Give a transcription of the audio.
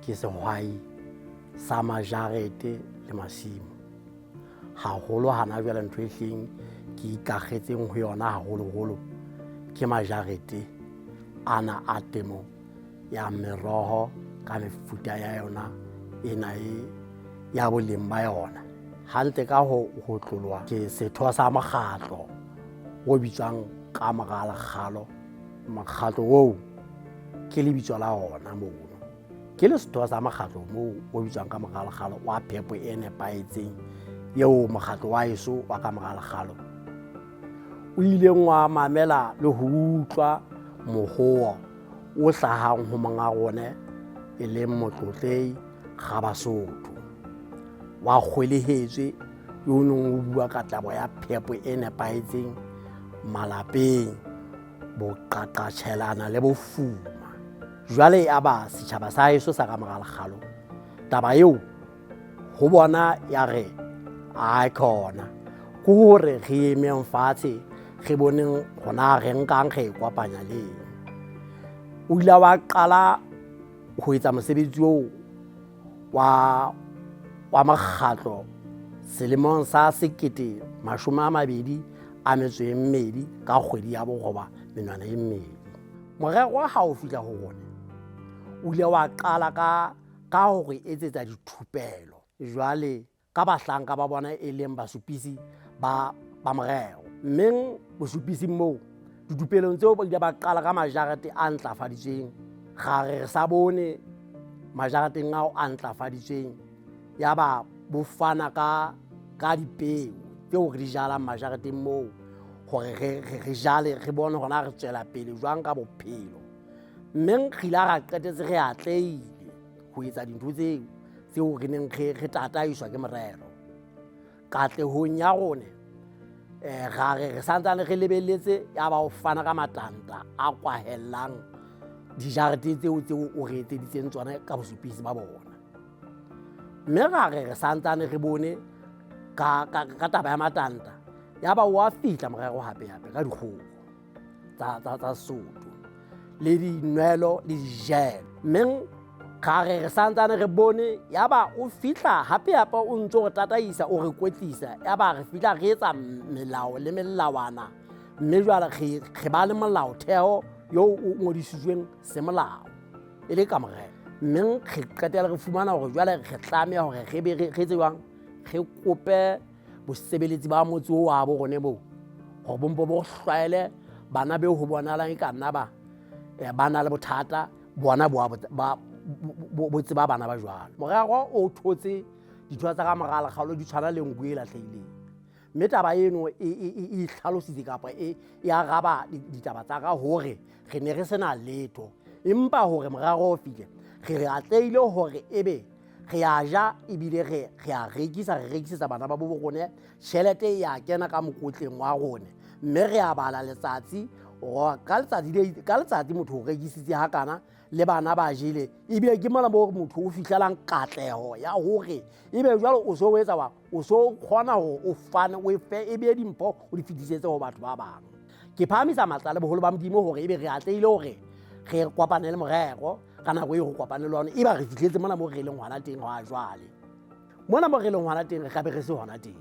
Ke sehwai sa majarete le masimo. Haholo hana jwale ntho e hleng ke ikakgetseng ho yona haholoholo ke majarete ana a temo ya meroho ka mefuta ya yona ena e ya boleng ba yona. Hantle ka ho ho tloloha ke setho sa mokgatlo o bitswang ka mora lekgalo. Mokgatlo oo ke lebitso la ona mono. Ke le setho sa mokgatlo moo o bitswang ka mora lekgalo wa phepo e nepahetseng eo mokgatlo wa eso wa ka mora lekgalo o ileng wa mamela le ho utlwa mohoo o hlahang ho monga rone e leng Motlotlehi Rabasotho wa kgwelehetswe yo neng o bua ka taba ya phepo e nepahetseng malapeng, boqaqatjhelana le bofuma. Jwale ya ba setjhaba sa heso sa ka mora lekgalo taba eo ho bona ya re a khona ke hore re emeng fatshe re boneng gona re nkang re e kopanya le eng. O ile wa qala ho etsa mosebetsi oo wa mokgatlo selemong sa 2022 ka kgwedi ya bogoba menwana e mmedi. Morero ha o fihla ho rona o ile wa qala ka ho re etsetsa dithupelo jwale ka bahlanka ba bona e leng basupisi ba morero. Mme bosupising moo dithupelong tseo ba ile ba qala ka majarete a ntlafaditsweng. Ra re re sa bone majareteng ao a ntlafaditsweng, ya ba bo fana ka dipeo tseo re di jalang majareteng moo hore re jale re bone hore na re tswela pele jwang ka bophelo. Mme re ile ra qetetse re atlehile ho etsa dintho tseo re neng re tataiswa ke morero. Katlehong ya rone ra re re santsane re lebelletse ya ba o fana ka matanta a kwahellang dijarete tseo o re etseditseng tsona ka bosupisi ba bona. Mme ra re re santsane re bone ka taba ya matanta ya ba wa fihla morero hape hape ka dikgoho tsa Sesotho le dinwelo le dijelo. Mme ra re re santsane re bone ya ba o fihla hape hape o ntso re tataisa o re kwetlisa ya ba re fihla re etsa melao le melawana mme jwale re ba le molaotheo yo o ngodisitsweng semolao e le ka morero. Mme re qetela re fumana hore jwale re tlameha hore re be re etse jwang, re kope bosebeletsi ba motse oo wa bo rone boo hore bompo bo hlwaele bana beo ho bonahalang e ka nna ba na le bothata bona bo tseba bana ba jwalo. Morero o thotse ditho tsa ka mora lekgalo di tshwana le nku e lahlehileng. Mme taba eno e itlhalositse kapa e araba ditaba tsa ka hore re ne re sena letho, empa hore morero o fihle re atlehile hore ebe re a ja ebile re a rekisa, re rekisetsa bana ba bo rone, tjhelete e a kena ka mokotleng wa rone mme re a bala letsatsi ka letsatsi motho o rekisitse hakana le bana ba jele. Ebile ke mona moo motho o fihlelang katleho ya hore ebe jwale o so o etsa wa o so kgona hore o fane o fe e be dimpho o di fetisetse ho batho ba bang. Ke phahamisa matla le boholo ba Modimo hore ebe re atlehile hore re kopane le morero ka nako eo re kopane le ona, eba re fihletse mona moo re leng hona teng hwa jwale. Mona moo re leng hona teng re ka be re se hona teng.